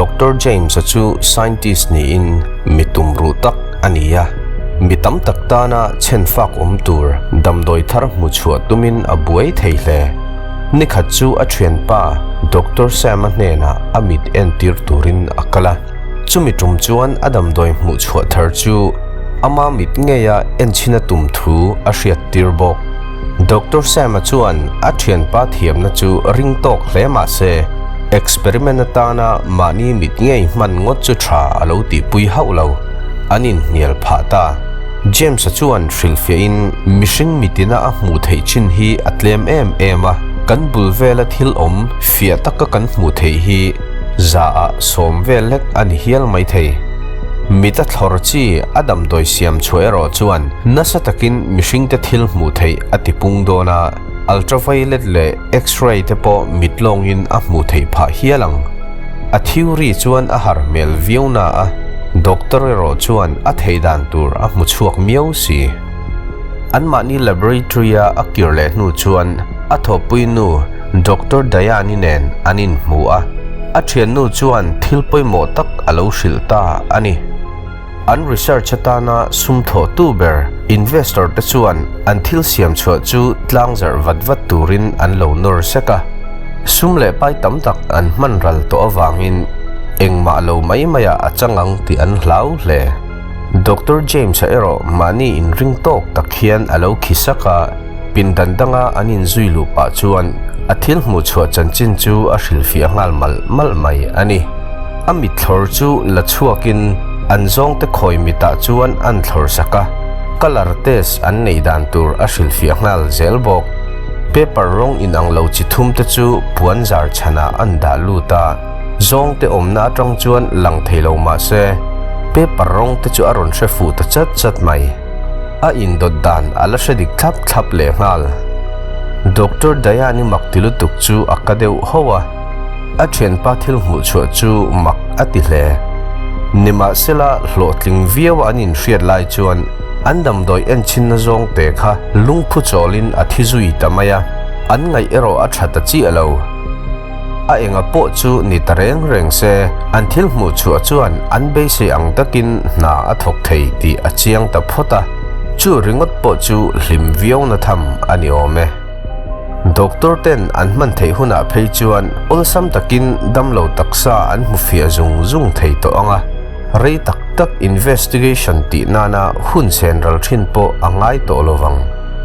Doctor James-a chu scientist niin mi tumruh tak a ni a. Mi tam tak tana chhenfak awm tur damdawi thar hmu chhuah tumin a buai thei hle. Nikhat chu a thianpa Doctor Sam-a hnenah a mit entir turin a kal a. Chumi tum chuan a damdawi hmuh chhuah thar chu ama mit ngeia enchhin a tum thu a hriattir bawk. Doctor Sam-a chuan a thianpa thiamna chu ring tawk hle mah se, experiment atana mahni mit ngei hman ngawt chu tha a lo tihpui hauh lo. An inhnial phah ta. James-a chuan hrilhfiahin mihring mitina a hmuh theih chin hi a tlem em em a, kan bul vela thil awm fiah taka kan hmuh theih hi zaah sawm vel lek a ni hial maithei. Mit a thlawr chi a damdawi siam chhuah erawh chuan nasa takin mihringte thil hmuh theih a ti pung dawn a, ultraviolet leh x-ray te pawh mit lawngin a hmuh theih phah hial ang. A theory chuan a har hmel viau na a, doctor erawh chuan a theih dan tur a hmu chhuak miau si. Anmahni laboratory-a a kir leh hnu chuan a thawhpui nu Doctor Dayani nen an inhmu a, a thiannu chuan thil pawimawh tak a lo hrilh ta a ni. An research atana sum thawhtu ber investor te chuan an thil siam chhuah chu tlang zarh vat vat turin an lo nawr sek a. Sum leh pai tam tak an hman ral tawh avangin engmah lo mai maiah a chang ang tih an hlau hle. Doctor James-a erawh mahni inring tawk tak hian a lo khi sak a, pindan danga an inzui luh pah chuan a thil hmuh chhuah chanchin chu a hrilhfiah nghal malh malh mai a ni. A mitthlawr chu la chhuakin an zawngte khawi mitah chuan an thlawr sak a, colour test an neih dan tur a hrilhfiah nghal zel bawk. Paper rawng inang lo chi thum te chu puan zar chhanah an dah lut a, zawngte awmna atang chuan lang thei lo mah se, paper rawng te chu a rawn hre fuh ta chat chat mai. A indawt dan a la hre dik thlap thlap leh nghal. Doctor Dayani mak ti lutuk chu a ka deuh ho a. A thianpa thil hmuh chhuah chu mak a ti hle. Nimahsela hlawhtling viau an inhriat lai chuan an damdawi enchinna zawng te kha lungphu chawlin a thi zui ta mai a, an ngaih erawh a tha ta chiah lo. A enga pawh chu ni ta reng reng se, an thil hmuh chhuah chuan an beisei ang takin hna a thawk thei tih a chiang ta phawt a, chu ringawt pawh chu hlim viauna tham a ni awm e. Doctor ten an hman theih hunah phei chuan awlsam takin damlo taksa an hmu fiah zung zung thei tawh ang a, rei tak tak investigation tih nana hun chen ral thin pawh a ngai tawh lo vang.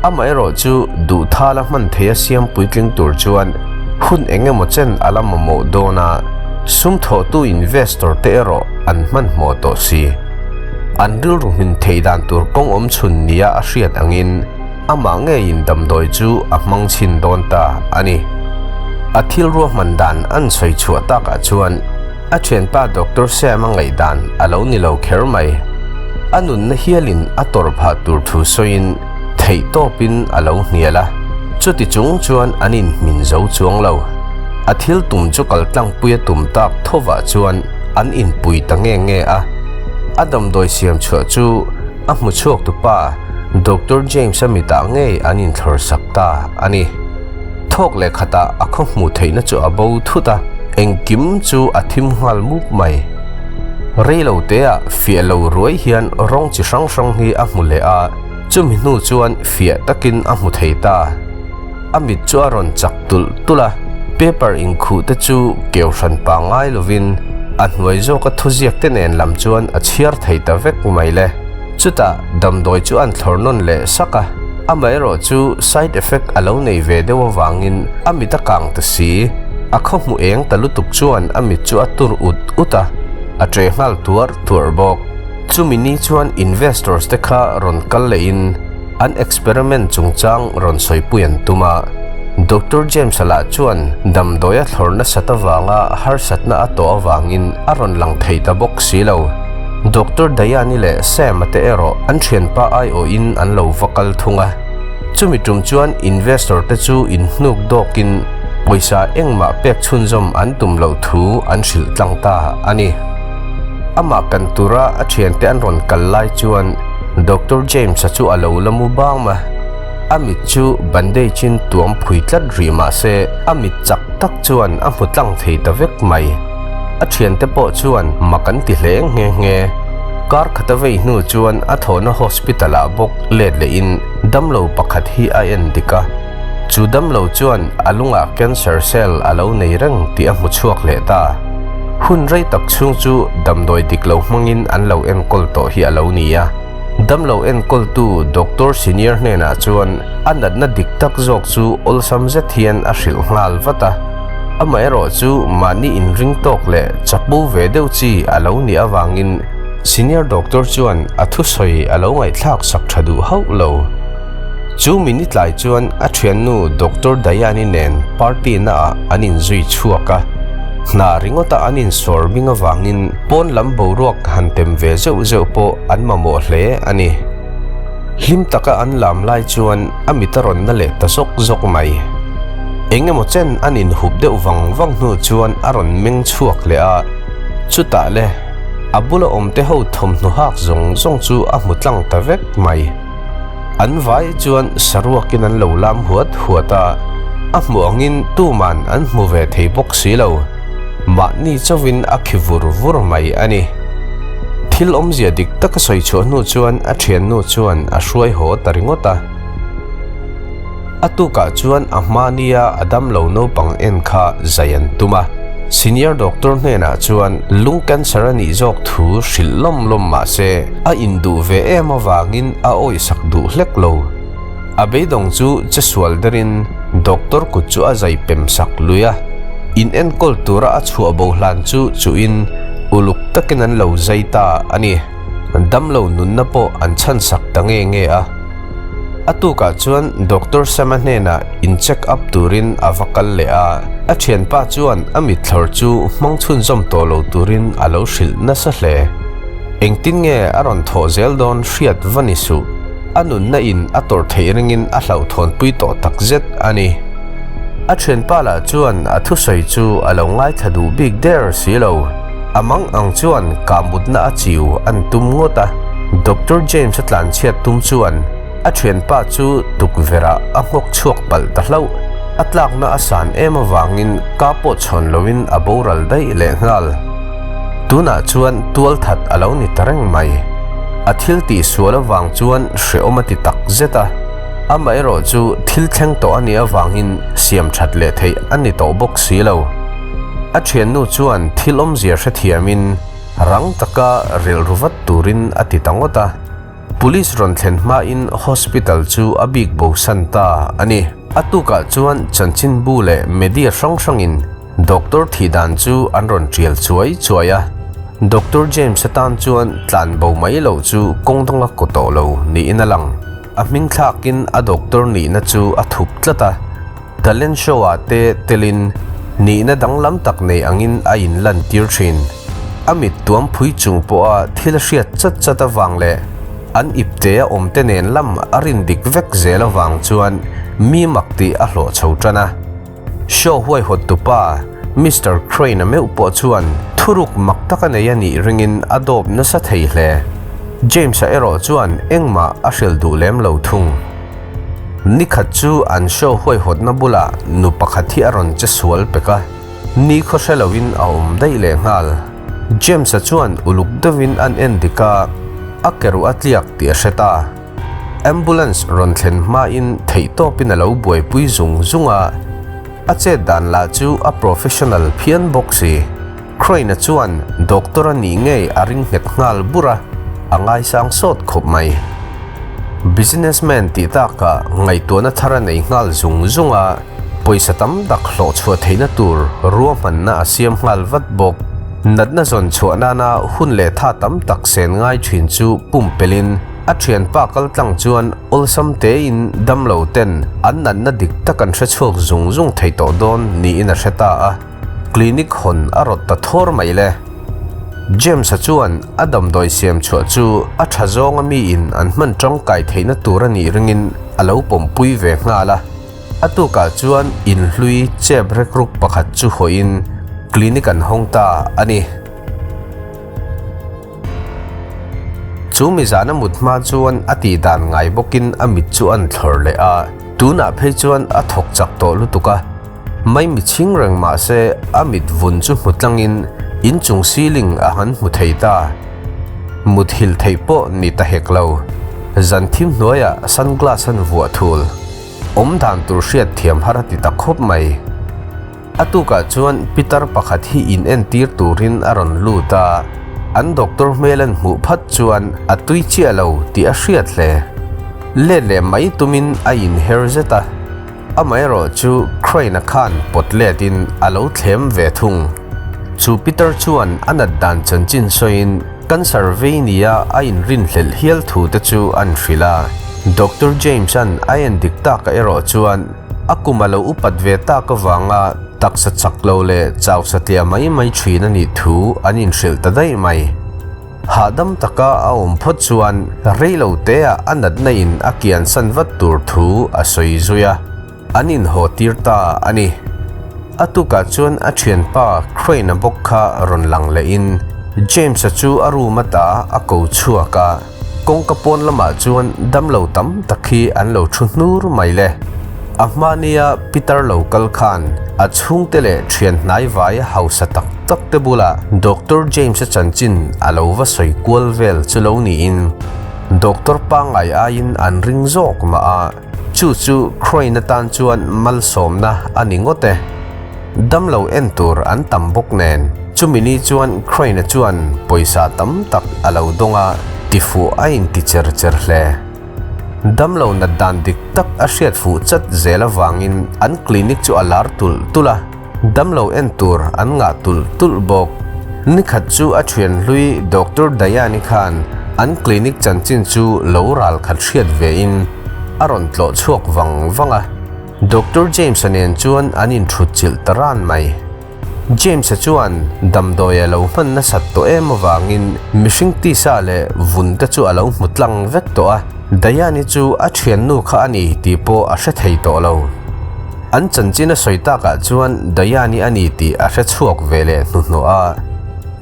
Amaherawh chu duhthala hman theia siam puitling tur chuan hun eng emaw chen a la mamawh dawn a, sum thawhtu investor te erawh an hmanhmawh tawh si. An rilru hmin thei dan tur kawng awm chhun nia a hriat angin, Amah ngeiin damdawi chu a hmang chhin dawn ta a ni. A thil ruahman dan an sawi chhuah takah chuan a thianpa Doctor Sam a ngaihdan a lo ni lo kher mai. A nunna hialin a tawrh phah tur thu sawiin theih tawpin a lo hnial a, chuti chung chuan an inhmin zo chuang lo. A thil tum chu kaltlangpui a tum tak thovah chuan an inpui ta nge nge a. A damdawi siam chhuah chu a hmu chhuak tupa Doctor James-a mitah ngei an inthlawr sak ta a ni. Thawk leh khatah a khaw hmuh theihna chu a bo thut a, engkim chu a thim nghal mup mai. Rei lo teah fiah lo ruai hian rawng chi hrang hrang hi a hmu leh a, chumi hnu chuan fiah takin a hmu thei ta. A mit chu a rawn chak tulh tulh a, paper inkhuh te chu keu hran pangngai lovin a hnuai zawka thuziak te nen lam chuan a chhiar thei ta vek mai le. Chutah damdawi chu an thlawr nawn leh sak a, amaherawh chu side effect a lo nei ve deuh avangin a mit a kang ta si. A khaw hmu eng ta lutuk chuan a mit chu a tur ut ut a, a ṭe nghal tuarh tuarh bawk. Chumi ni chuan investors te kha rawn kal lehin an experiment chungchang rawn sawipui an tum a. Doctor James-a lah chuan damdawi a thlawr nasat avanga harsatna a tawh avangin a rawn lang thei ta bawk si lo. Doctor Dayani leh Sam-a te erawh an thianpa aiawhin an lo va kal thung a. Chumi tum chuan investor te chu inhnuk dawkin pawisa engmah pek chhunzawm an tum loh thu an hrilh tlang ta a ni. Amah kan tura a thiante an rawn kal lai chuan Doctor James-a chu a lo la mu bang a. A mit chu bandage in tuam phui tlat rih mah se a mit chak tak chuan a hmu tlang thei ta vek mai. A thiante pawh chuan mak an ti hle nghe nghe. Kar khat a vei hnu chuan a thawhna hospital ah bawk let lehin damlo pakhat hi a en dik a. Chu damlo chuan a lungah cancer cell a lo nei reng tih a hmu chhuak leh ta. Hun rei tak chhung chu damdawi dik lo hmangin an lo enkawl tawh hi a lo ni a. Damlo enkawltu doctor senior hnenah chuan a natna dik tak zawk chu awlsam zet hian a hrilh nghal vat a. Amaherawh chu mahni inring tawk leh chapo ve deuh chi a lo nih avangin senior doctor chuan a thusawi a lo ngaihthlak sak tha duh hauh lo. Chu mi ni tlai chuan a thiannu Doctor Dayani nen party na ah an inzui chhuak a. Hna ringawta an insawr bing avangin pawn lam boruak han tem ve zeuh zeuh pawh an mamawh hle a ni. Hlim taka an lam lai chuan a mit a rawn na leh ta zawk zawk mai. Eng emaw chen an inhup deuh vang vang hnu chuan a rawn meng chhuak leh a, chutah le a bula awmte ho thawmhnaw hak zawng zawng chu a hmu tlang ta vek mai. An vai chuan saruakin an lo lam huat huat a, a hmuh angin tuman an hmu ve thei bawk si lo. Mahni chauhin a khi vur vur mai a ni. Thil awmzia dik tak a sawi chhuah hnu chuan a thiannu chuan a hruai haw ta ringawt a. A tukah chuan a hmania a damlo naupang en kha zai an tum a. Senior doctor hnenah chuan lung cancer a nih zawk thu hrilh lawm lawm mah se a induh ve em avangin a awihsak duh hlek lo. A beidawng chu che sual derin doctor kut chu a zai pem sak lui a. In enkawl tura a chhuah bo hlan chu chuhin uluk takin an lo zai ta a ni. Damlo nunna pawh an chhansak ta nge nge a. A tukah chuan Doctor Sam-a hnenah in check up turin a va kal leh a, a thianpa chuan a mitthlawr chu hmang chhunzawm tawh lo turin a lo hrilh nasa hle. Engtin nge a rawn thawh zel dawn hriat va ni suh, a nunna in a tawrh theih ringin a hlauhthawnpui tawh takzet a ni. A thianpa lah chuan a thusawi chu a lo ngaithla duh bik der si lo. A mang ang chuan kahmutna a chiu an tum ngawt a, Doctor James a tlanchhiat tum chuan a thianpa chu tukverhah a nghawk chhuak palh ta hlauh. A tlakna a san em avangin ka pawh chhawn loin a boral daih leh nghal. Tunah chuan tualthat a lo ni ta reng mai. A thil tihsual avang chuan hrehawm a ti tak zet a, amaherawh chu thil thleng tawh a nih avangin siam that leh theih a ni tawh bawk si lo. A thiannu chuan thil awmzia hrethiamin rang taka rilru vat turin a ti ta ngawt a. Police rawn thlen hmain hospital chu a bik bosan ta a ni. A tukah chuan chanchinbu leh media hrang hrangin doctor thih dan chu an rawn tial chuai chuai a. Doctor James atan chuan tlan bo mai loh chu kawng danga kaw tawh lo niin a lang. A hming thlakin a doctor nihna chu a thup tlat a. Talent show ah te telin nihna danglam tak nei angin a inlan tir thin. A mit tuam phui chung pawha thil a hriat chat chat avang leh an ipte a awmte nen lam a rin dik vek zel avang chuan mi mak tih a hlawh chho tan a. Show huaihawt tupa Mister Crane-a meuh pawh chuan thuruk mak tak a nei a nih ringin a dawp nasa thei hle. James-a erawh chuan engmah a hrilh duh lem lo thung. Nikhat chu an show huaihawtna bulah nu pakhat hi a rawn che sual pek a, ni khaw hre loin a awm daih leh nghal. James-a chuan uluk deuhin an en dik a, a ke ruh a tliak tih a hre ta. Ambulance rawn thlen hmain theihtawpin a lo buaipui zung zung a, a chet dan lah chu a professional phian bawk si. Crane-a chuan doctor a nih ngei a ring nghet nghal bur a, a ngaisang sawt khawp mai. Businessman tih takah ngaihtuahna thar a nei nghal zung zung a, pawisa tam tak hlawh chhuah theihna tur ruahmanna a siam nghal vat bawk. Natna zawn chhuah nana hun leh tha tam tak sen ngai thin chu pumpelhin a thianpa kal tlang chuan awlsam tein damlo ten an natna dik tak an hre chhuak zung zung thei tawh dawn niin a hre ta a. Clinic hawn a rawt ta thawr mai le. James-a chuan a damdawi siam chhuah chu a tha zawnga miin an hman tangkai theihna tur a nih ringin a lo pawmpui ve nghal a. A tukah chuan inhlui chep rekruk pakhat chu hawiin clinic an hawng ta a ni. Chu mi zana mut hma chuan a tih dan ngai bawkin a mit chu an thlawr leh a, tunah phei chuan a thawk chak tawh lutuk a. Mai mi chhing reng mah se a mit vun chu hmu tlangin Inchung ceiling a han hmu thei ta. Muthilh theih pawh ni ta hek lo. Zan thim hnuaiah sunglass an vuah thul. Awm dan tur hriat thiam har a ti ta khawp mai. A tukah chuan pitar pakhat hi in entir turin a rawn lut a, an doctor hmel an hmuh phat chuan a tui chiah lo tih a hriat hle. Let leh mai tumin a inher zet a, amaherawh chu Crane-a khan pawt letin a lo thlem ve thung. Chu pitar chuan a nat dan chanchin sawiin cancer vei nia a inrinhlelh hial thu te chu an hrilh a, Doctor James-a'n a endik takah erawh chuan A kum a lo upat ve tak avanga taksa chak lo leh chau satliah mai mai thin a nih thu an inhrilh ta daih mai. Hahdam taka a awm phawt chuan rei lo teah a natna in a kiansan vat tur thu a sawi zui a, an inhaw tir ta a ni. A tukah chuan a thianpa Crane-a bawk kha rawn lang lehin James-a chu a room ata a ko chhuak a. Kawngka pawn lamah chuan damlo tam tak hi an lo thu hnur mai le. A hmania Peter lo kal khan a chhungte leh thian hnai vai hausa tak tak te bulah Doctor James-a chanchin a lo va sawi kual vel chu lo niin Doctor pangngai aiin an ring zawk mah a, chu chu Crane atan chuan malsawmna a ni ngawt e. Damlo en tur an tam bawk nen, chumi ni chuan Crane-a chuan pawisa tam tak a lo dawng a, tifuh a inti cher cher hle. Damlo nat dan dik tak a hriat fuh chat zel avangin an clinic chu a lar tulh tulh a, damlo en tur an ngah tulh tulh bawk. Nikhat chu a thian hlui Doctor Dayani khan an clinic chanchin chu lo ral khat hriat vein a rawn tlawh chhuak vang vang a. Doctor James-a nen chuan an inthut chilh ta ran mai. James-a chuan damdawi a lo hman nasat tawh em avangin mihring tisa leh vun te chu a lo hmu tlang vek tawh a, Diane-i chu a thiannu kha a ni tih pawh a hre thei tawh lo. An chanchin a sawi takah chuan Diane-i a ni tih a hre chhuak ve leh hnuhnawh a.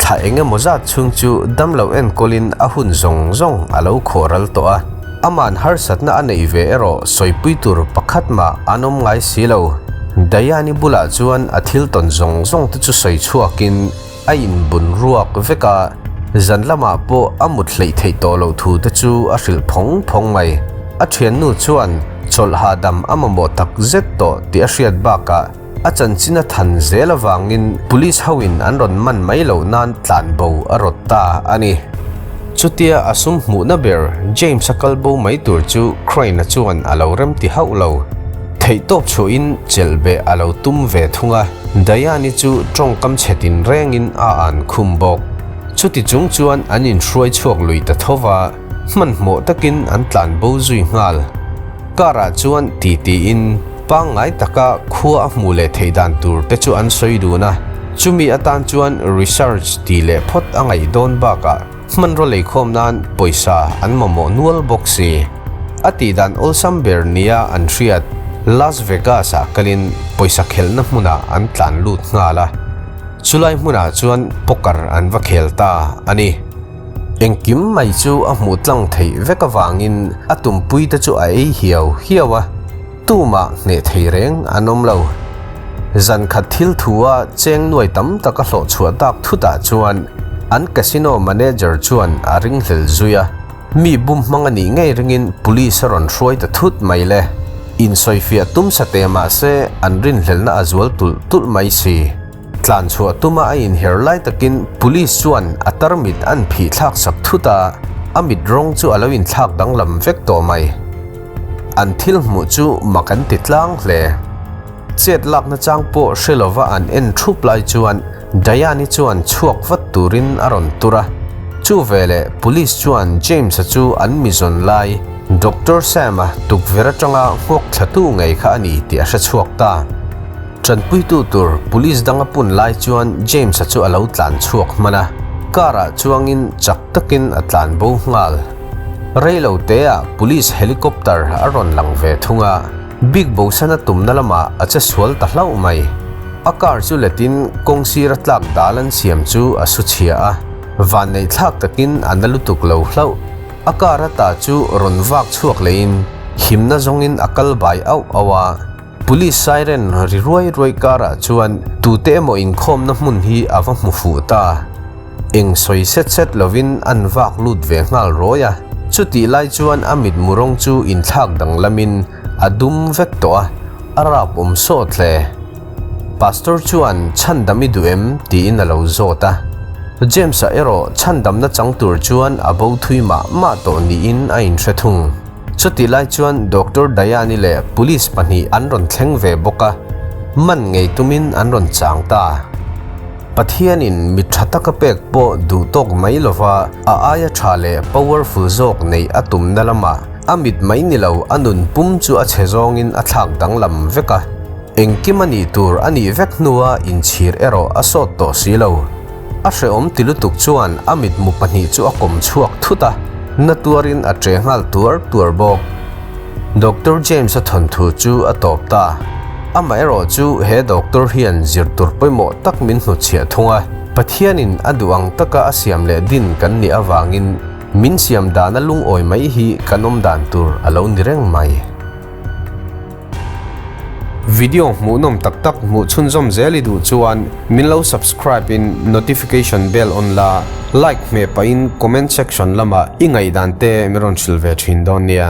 Thla eng emaw zat chhung chu damlo enkawlin a hun zawng zawng a lo khawh ral tawh a. Aman harsatna a neih ve erawh sawipui tur pakhat mah an awm ngai si lo. Diane-i bulah chuan a thil tawn zawng zawng te chu sawi chhuakin a inbun ruak vek a, zan lamah pawh a mut hleih theih tawh loh thu te chu a hrilh phawng phawng mai. A thiannu chuan chawlh hahdam a mamawh tak zet tawh tih a hriat bakah a chanchin a than zel avangin police hoin an rawn man mai loh nan tlanbo a rawt ta a ni. Chutia a sum hmuhna ber James-a kal bo mai tur chu Crane-a chuan a lo remti hauh lo. Theihtawp chhuahin chelhbeh a lo tum ve thung a, Diane-i chu tawngkam chhe tin rengin a an khum bawk. Chuti chung chuan an inhruai chhuak lui ta tho va, hmanhmawh takin an tlanbo zui nghal. Car-ah chuan ti tiin pangngai taka khua a hmuh leh theih dan tur te chu an sawi dun a, chumi atan chuan research tih leh phawt a ngaih dawn bakah hmanraw leikhawm nan pawisa an mamawh nual bawk si. A tih dan awlsam ber nia an hriat Las Vegas-ah kalin pawisa khelhna hmunah an tlan lut nghal a, chulai hmunah chuan poker an va khel ta a ni. Engkim mai chu a hmuh tlang theih vek avangin a tumpui te chu a ei hiau hiau a, tumah hneh thei reng an awm lo. Zan khat thil thu a cheng nuai tam tak a hlawh chhuah tak thutah chuan an casino manager chuan a ringhlel zui a, mi bum hmang a nih ngei ringin police a rawn hruai ta thut mai le. Insawifiah tum sa teh mah se an rinhlelna a zual tulh tulh mai si. Tlan chhuah tuma a inher lai takin Police chuan a tarmit an phih thlak sak thut a, a mit rawng chu a lo inthlak danglam vek tawh mai. An thil hmuh chu mak an ti tlang hle. Chet lakna chang pawh hre lova an en thup lai chuan Diane-i chuan chhuak vat turin a rawn tur a. Chu veleh Police chuan James-a chu an mi zawn lai Doctor Sam-a tukverh atanga nghawk thlatu ngei kha a ni tih a hre chhuak ta. Tanpuitu tur police dang a pun lai chuan James-a chu a lo tlan chhuak hman a, car-ah chuangin chak takin a tlan bo nghal. Rei lo teah police helicopter a rawn lang ve thung a, bik bosan a tumna lamah a che sual ta hlauh mai. A car chu letin kawng sira tlak dal an siam chu a su chhia a, vanneih thlak takin a na lutuk lo hlauh. A car ata chu rawn vak chhuak lehin himna zawngin a kal bai auh auh a. Police siren ri ruai ruai karah chuan tute emaw inkhawmna hmun hi a va hmu fuh ta. Eng sawi set set lovin an vak lut ve nghal rawi a. Chutih lai chuan a mitmu rawng chu inthlak danglamin a dum vek tawh a, a rap awm sawt hle. Pastor chuan chhandam i duh em? tiin a lo zawt a. James-a erawh chhandamna chang tur chuan a bo thui mah mah tawh niin a inhre thung. Chutih lai chuan Doctor Dayani leh Police pahnih an rawn thleng ve bawk a, man ngei tumin an rawn chang ta. Pathianin mi tha taka pek pawh duh tawk mai lova a aia tha leh powerful zawk neih a tumna lamah a mit mai ni lo a nun pum chu a chhe zawngin a thlak danglam vek a. Engkim a nih tur a nih vek hnua inchhir erawh a sawt tawh si lo. A hrehawm ti lutuk chuan a mitmu pahnih chu a kawm chhuak thut a, na tuarin a che nghal tuar tuar bawk. Doctor James-a thawnthu chu a tawp ta. Amaherawh chu he doctor hian zir tur pawimawh tak min hnutchhiah thung a, Pathianin a duh ang taka a siam leh din kan nih avangin min siam dana lungawi mai hi kan awm dan tur a lo ni reng mai. Video hmuhnawm tak tak hmuh chhunzawm zel i duh chuan min lo subscribe in notification bell on la, like hmeh pahin comment section lamah i ngaihdan te min rawn hrilh ve thin dawn nia.